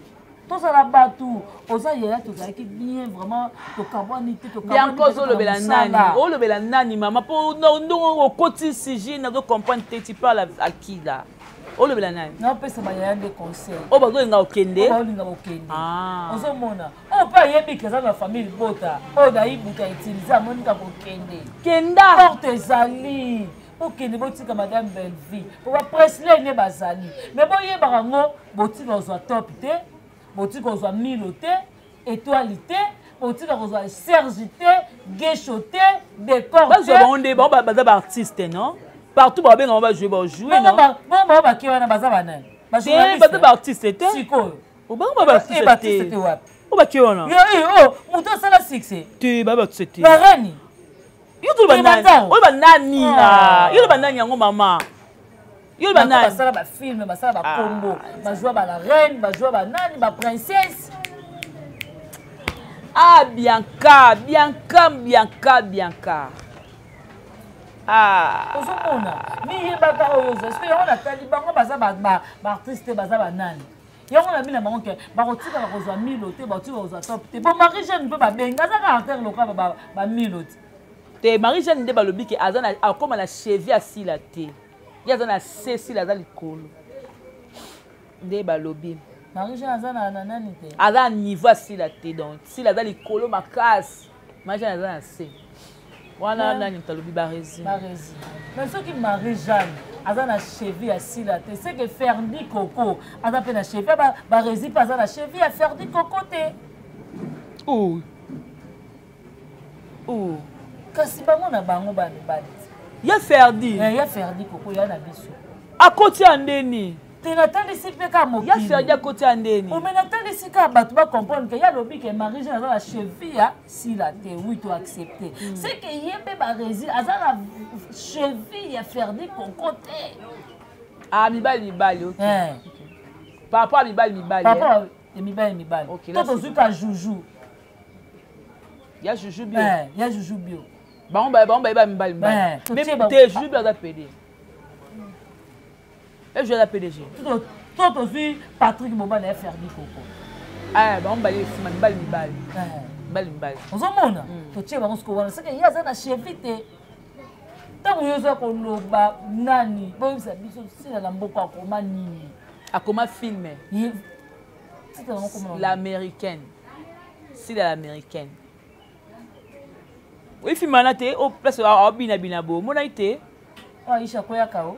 Tozala bato. Oza yaya, tozalaki bien vraiment, tokabwani te, tokabwani
Bianca,
te,
ozolobela
tokabwani
nani?
mosala.
Olobela nani mama? Po ndongo okoti sujet, nazo comprendre te, tu parles à qui là? Olobela nani?
Napesa ba yaya nde conseil.
Oyo bazolinga kokende?
Oyo bazolinga kokende.
Ah.
Ozomona. Oyo mpe ayebi ke aza na famille libota. Oyo nayibuka utiliser amoni kaka kokende.
Kenda.
Porte ezali. Bokende botika madame Bellevue. Po ba Presley nde bazali. Mais boyebaka yango, botika kozwa top te, botika kozwa Milo te, étoile te, botika kozwa Serge te, Gesho te, Décor te.
Bazwa bango nde, bango baza ba artiste, non? Partout ba benga ba jouer, ba jouer, non?
Bango bango ba ke wana baza ba nani? Ba
Te,
journaliste.
baza ba artiste te.
Sikoyo.
Obango ba ba artiste
Eh, ba artiste
te.
te wapi?
O ba ke wana.
Yo, eh, oh, moto asala succès.
Te, ba ba artiste te.
Ba reine.
Yo to ba
Te,
nani?
banzao.
Oyo ba nani?
Ah.
Ah, yo ba nani yango mama? Yo ba
Bango
nani?
basala ba film, basala ba
Ah.
kombo. Ba joua ba la reine, ba joua ba nani, ba princesse.
Ah, Bianca, Bianca, Bianca, Bianca. Ah.
Ozomona miyebaka oyo oza soki yango natali bango baza baartiste te, baza banani yango na bina bango ke bakotikala kozwa milo te, bakotikala kozwa top te. Bo Marie Jeanne mpe babengi aza caractère lokola bamilo te.
Te, Marie Jeanne nde balobi ke aza na akóma na cheville asila te, ye aza na se, sila aza likolo nde balobi.
Marie Jeanne aza na nani te?
Aza na niveau asila te, donc sila aza likolo makasi, Marie Jeanne aza na se wana. Nani moto alobi? Baresi.
Baresi. Mais soki Marie Jeanne aza na cheville ya sila te, c'est que Ferdi Coco aza mpe na cheville, Baresi mpe aza na cheville ya Ferdi Coco te.
Oh. Oh.
Kasi bango na bango bamibali.
Ya Ferdi.
Ya Ferdi Koko ya na biso.
Akoti ya ndeni.
Te, natalisi mpe kaka mokili.
Ya Ferdi akoti ya ndeni.
Ome natalisi kaka bato bacomprendre ke ye alobi ke Marie Jeanne aza na cheville ya sila te. Oui, to accepte. C'est que ye mpe Baresi aza na cheville ya Ferdi Koko te.
Ah, mibali mibali, ok. Par rapport à mibali mibali.
Par rapport ya mibali mibali. To tozwi ka Juju.
Ya Juju Bio.
Ya Juju Bio.
Bango bayeba mibali mibali te. Juju Bio aza PD, e Juju aza PDG.
To tozwi Patrick Mobala ya Ferdi Koko.
Bango mibali esima mibali mibali, mibali mibali.
Ozomona, totie bango siko wana seke ye aza na cheville te. Ntango yo oza koloba nani, boyebisa biso sila na mboka akoma nini?
Akoma film l'américaine, sila l'américaine. Oyi film wana te, o place aobinabina boye, omonaki te?
Aisha koyaka o.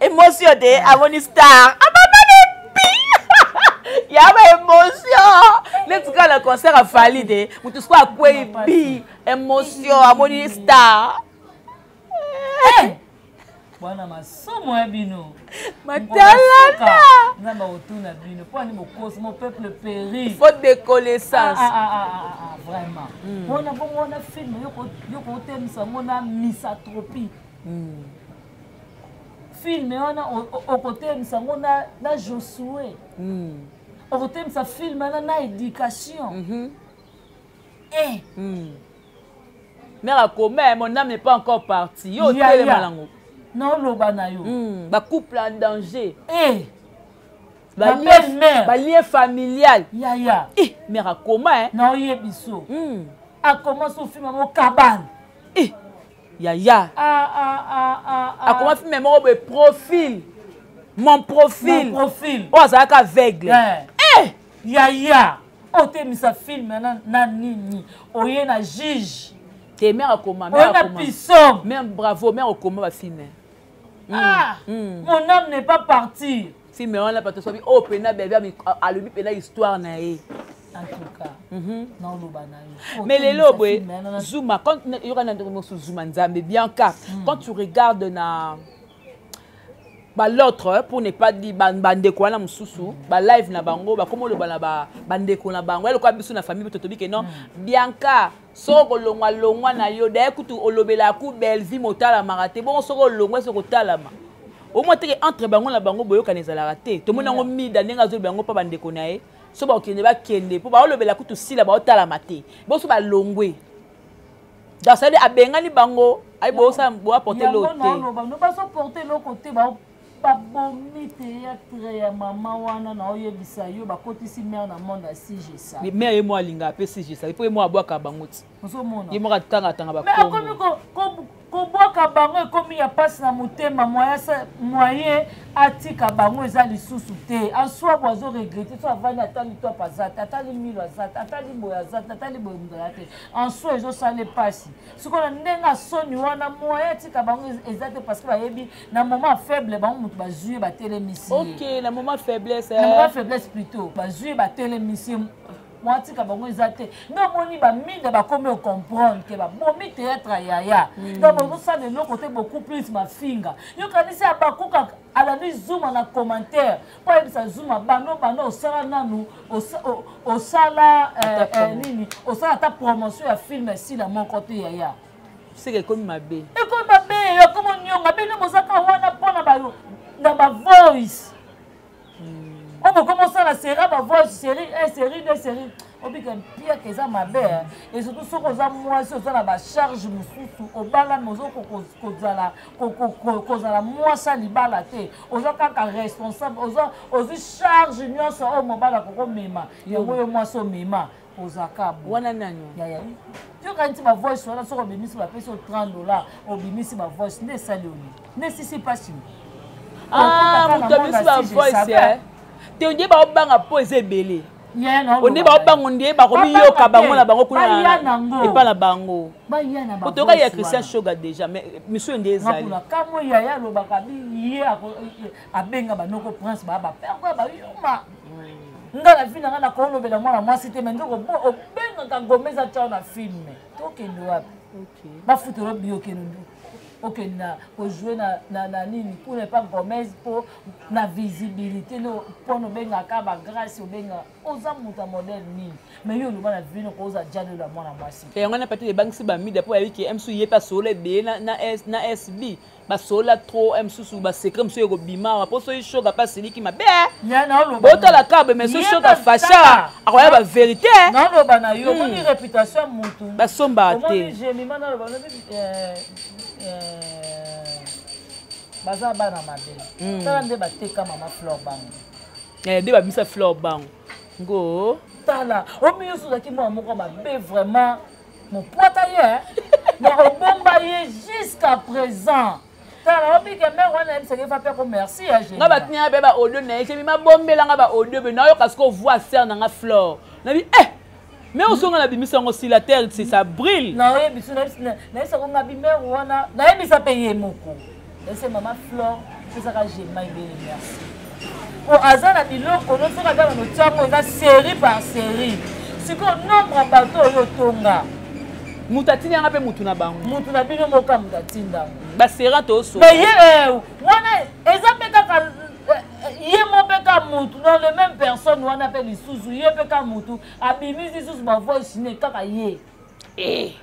Émotion te, amoni star abamani pi ya ba émotion neti kaka na concert afali te, motu siko akwei bi émotion, amoni star.
Bwana masumu ya bino.
Matalana.
Nzambe akotuna bino mpo ani bokosi, mon peuple péri.
Faute de connaissance.
Ah, ah, ah, ah, ah, vraiment. Wana bongo wana film yo kotemisa yango na misanthropie. Film wana okotemisa yango na Josue. Okotemisa film wana na éducation. Eh.
Mère akoma mon âme n'est pas encore partie, yo otelema nango.
Naoloba na yo.
Bacouple en danger.
Eh.
Balien familial.
Yaya.
Eh, mère akoma.
Naoyebi so. Akoma so film yango kabane.
Eh. Yaya.
Ah, ah, ah, ah, ah.
Akoma film moko boye, profil, mon profil.
Mon profil.
Oyo azalaka aveugle.
Eh.
Eh!
Yaya, otemisa film na nini, oye na juge.
Te, mère akoma.
Oye na pisome.
Mère, bravo, mère okoma bafilm.
Ah, mon âme n'est pas partie.
Film wana bato sobi oyo mpena bebe alobi mpena histoire na ye.
En tout cas, naoloba na yo.
Mais lelo boye Zuma, quand yoka na ndeko mosusu Zuma Nzambe Bianca, quand tu regardes na ba l'autre, pour ne pas dire bandeko wana mosusu, balive na bango bakoma oloba na bandeko na bango eloko biso na famille totobi ke non. Bianca, soki kolongwa longwa na yo daye kutu olobelaka ku Bellevie motalamaka te, bongo soki olongwa soki otalama omoi teke entre bango na bango boyokana ezalaka te. Tomoni yango mida ndenge azoloba yango mpa bandeko na ye, so bakokende bakende mpo baolobela kutu sila baotalama te, boso balongwe. Donc c'est-à-dire abengani bango ayi bosala boaporte lo te.
Yango bazoporte eloko te, babomi théâtre ya mama wana. Naoyebisa yo, bakotisi mare na monde ya sigesa.
Mare ye mo alingaka mpe sigesa mpo ye mo abwaka bango ti.
Ozomona.
Ye moko atangatanga.
Mais akomi kobwaka bango, ekomi ya mpasi na motema. Moyen atika bango eza lisusu te. Aswabo azoregretter so avandi, atali top aza te, atali milo aza te, atali boye aza te, atali boye moto aza te. En soi ezosala mpasi. Sikoyo na ndenge asoni wana, moyen atika bango eza te, parce que bayebi na moment faible bango moto bazwi ye batelemisi ye.
Ok, na moment faiblesse.
Na moment faiblesse plutôt, bazwi ye batelemisi ye, mwatika bango eza te. Nde omoni baminda bakomi ocomprendre ke babomi théâtre ya yaya. Donc bozosala eloko te, beaucoup plus mafinga. Yokanisi abakuka alandi Zuma na commentaire mpo ayebisa Zuma bando bando osala nanu osala nini, osala ata promotion ya film esila moko te, yaya.
Seke ekomi mabe.
Ekomi mabe, ekomi onionga bino bozaka wana mpona na bavoice oyo bokomi osala série bavoice, série 1, série 2, série. Obika mpiaka eza mabe et surtout soki oza mwasi oza na bacharge mosusu obalami ozokozala kozala mwasi ya libala te, oza kaka responsable, ozwi charge nyonso oyo mobali akokomema yango yo mwasi omema ozaka
wana nani
yaya yoka nti bavoice wana soki obimisi bapesi yo 30 $, obimisi bavoice nde esali oni nde esisi mpasi.
Moto abimisi bavoice te, onde baobanga mpo eza ebele, onde baobango nde bakomiyoka bango na bango kuna epa na bango. Otoyoka ya Christian Shoga déjà, mais misu nde ezali.
Kamwe yaya alobaka bi ye abenga banoko prince baya bapere bayuma. Nga na vi na nga nakolobela mwana mwasi te, me ndoko obengaka Gomez atya na film, tokende wapi? Bafutela bi okende okende na kojouer na nini kuna epa Gomez mpo na visibilité no mpona obengaka bagrâce, obenga oza moto ya modèle nini? Mais yo oloba na vino koza jalelo ya mwana mwasi.
Yango wana peut-être ebangisi bamida mpo bayebi ke mosusu ye mpe asolola ebele na SB, basolola trop, mosusu basecret mosusu ekobima awa mpo soki Shoga mpe asiliki mabe, botala kabe, mais soki Shoga fasha akoya bavérité.
Naloba na yo, omoni réputation ya motu.
Basombaka te.
Jemima, naloba nobi baza bana mabe. Tala nde bateka mama Flore bango.
Nde babimisa Flore bango ngo.
Tala, omi nyonso ozalaki mwana moko mabe vraiment, mopwata ye na obomba ye jusqu'à présent. Tala, obike mare wana yebisaki fa mpe ko merci ya.
Nga batinya mpe baaudio na ye, Jemi mabombelanga baaudio be nayoka siko voix sere nanga Flore nabi eh mais osonga na bimisa yango sur la terre, c'est ça brûle.
Nayebiso, nayebisako nga bimere wana, nayebisa mpe ye moko ese mama Flore pesaka Jema ebele merci po aza na biloko no soki aza na notiango eza série par série. Sikoyo nombre ya bato oyo otonga.
Moto atindi yanga mpe motu na bango.
Motu na bino moka moto atinda.
Baséran toso.
Mais ye wana eza mpe kaka ye mo mpe ka mutu dans le même personne wana mpe lisusu ye mpe ka mutu abimisi lisusu bavoice ne kaka ye. Ye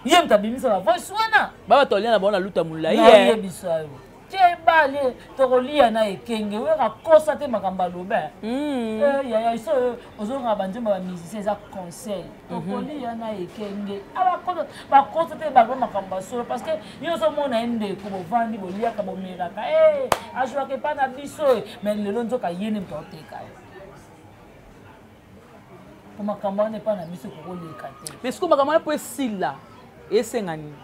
moto abimisa bavoice wana.
Baba tolia na bango na luta molai.
Nayebisa yo tie ebale tokolia na ekenge oyaka kosa te makambo aloba. Yaya iso ozongaka banzembo ya bamusicien eza conseil tokolia na ekenge bakosa te baloba makambo ya solo parce que yo ozomona ye ndeko bovandi boliaka bomelaka azwaka epa na biso, mais lelo nzoka ye nde moto aoteka yo po makambo wana epa na biso ekokoleka te.
Mais sikoyo makambo wana mpo esila esenga nini?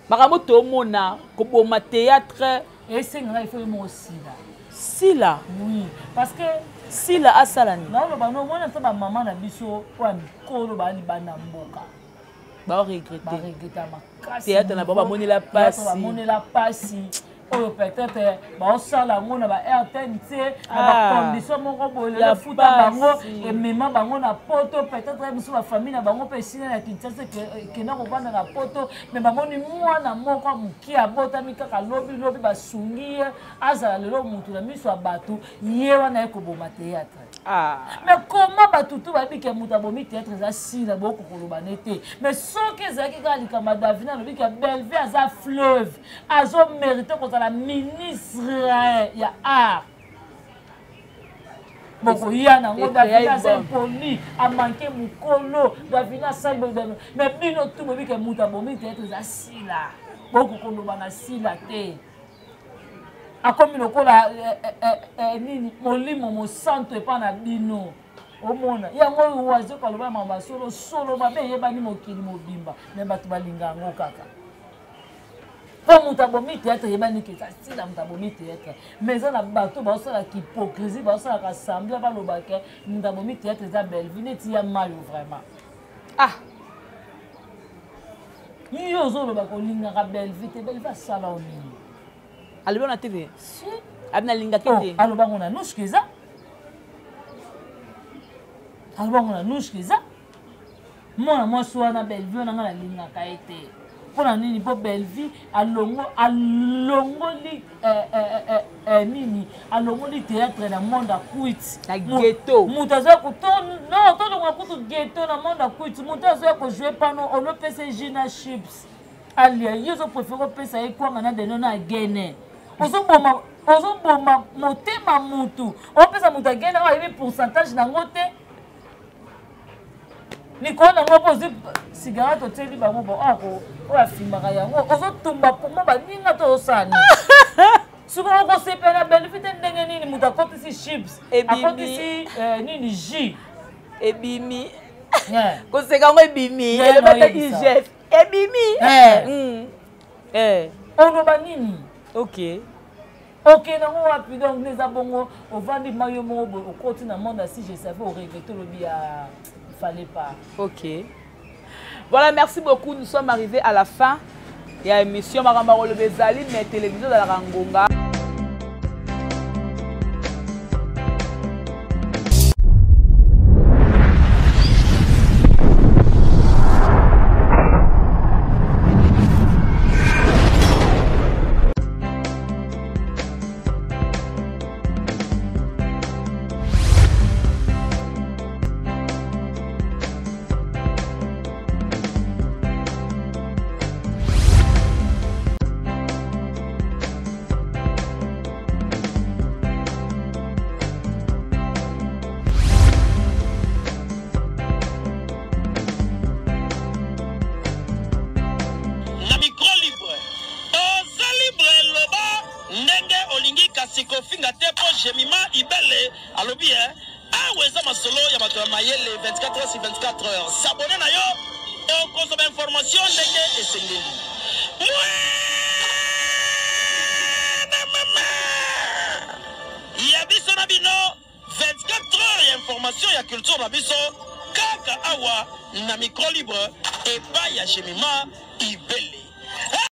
Makambo tomona koboma théâtre.
Esengaka ifo ye moko sila.
Sila.
Oui, parce que
Sila asala nini?
Naoloba no omona mpe bamama na biso oyo ya mikolo baya libanda mboka.
Baoregrete.
Baregreta makasi.
Théâtre na bango bamonela pasi.
Bamonela pasi oyo peut-être baosala yango na ba RTNC na bacondition moko boye. Lelo futa bango emema bango na poto, peut-être biso bafamille na bango mpe esina na Kinshasa ekenda kovanda na poto, mais bamoni mwana moko moke abotami kaka lobi lobi, basungi ye azala lelo motu na miso ya bato, ye wana ye koboma théâtre. Mais comment bato tu bayebi ke moto abomi théâtre eza Sila? Bokokoloba ne te, mais soki ezalaki kaka likambo ya Davina, alobi ke Bellevue aza fleuve, azomérite kozala ministre ya art, bokoya nango Davina aza impoli, amanke mokolo Davina asali. Mais bino tu boyebi ke moto abomi théâtre eza Sila, bokokoloba na Sila te. Akomi lokola nini, molimo mosantu epa na bino. Omona yango oyo wazo kaloba mama solo solo mabe eyebani mokili mobimba, me bato balinga yango kaka mpo moto abomi théâtre eyebani ke eza Sila moto abomi théâtre. Mais eza na bato baosalaka hypocrisie, baosalaka semblant balobaka moto abomi théâtre eza Bellevue neti ya mayo vraiment. Yo ozoloba kolingaka Bellevue te, Bellevue asala o nini?
Alobi wana tv.
Si.
Abi nalingaki te.
Alobango na nushka, eza alobango na nushka, eza mwana mwasi wana Bellevue wana, nga nalingaka ye te. Mpona nini? Mpo Bellevue alongo alongoli nini, alongoli théâtre na monde ya kwiti.
Na ghetto.
Moto azoya non, tolonga kutu ghetto na monde ya kwiti. Moto azoya kojouer pano, olopesa ye na chips alia, ye ozopréféré opesa ye kwanga na deno na agene. Ozoboma, ozoboma motema mutu, opesa moto agene oyo ayebi pourcentage nango te. Likolo nango mpo ozwi cigarette otieli bango bo ako oyo afimaka yango ozotumba pomo baninga to osala nini? Sikoyo okosepela Bellevue te ndenge nini moto akotisi chips, akotisi eh, nini, jus
ebimi, koseka yango ebimi, elobata igf ebimi.
Eh. Oloba nini?
Ok.
Okende yango wapi? Donc nde eza bongo, ovandi ma yo moko boye, okoti na monde ya si je savais, oregrete, olobi ya fallait pas.
Ok, voilà, merci beaucoup. Nous sommes arrivés à la fin ya émission. Makambo ya koloba ezali, mais télévision ezalaka ngonga.
Na micro libre, oza libre, loba ndenge olingi, kasi kofinga te, mpo Jemima Ibele alobi e awa eza masolo ya bato ya mayele. 24 heures sur 24 heures, s'abonner na yo, okozwa bainformation ndenge esengeli. Mwana mama ya biso na bino, 24 heures ya information ya culture na biso, kaka awa na micro libre epai ya Jemima.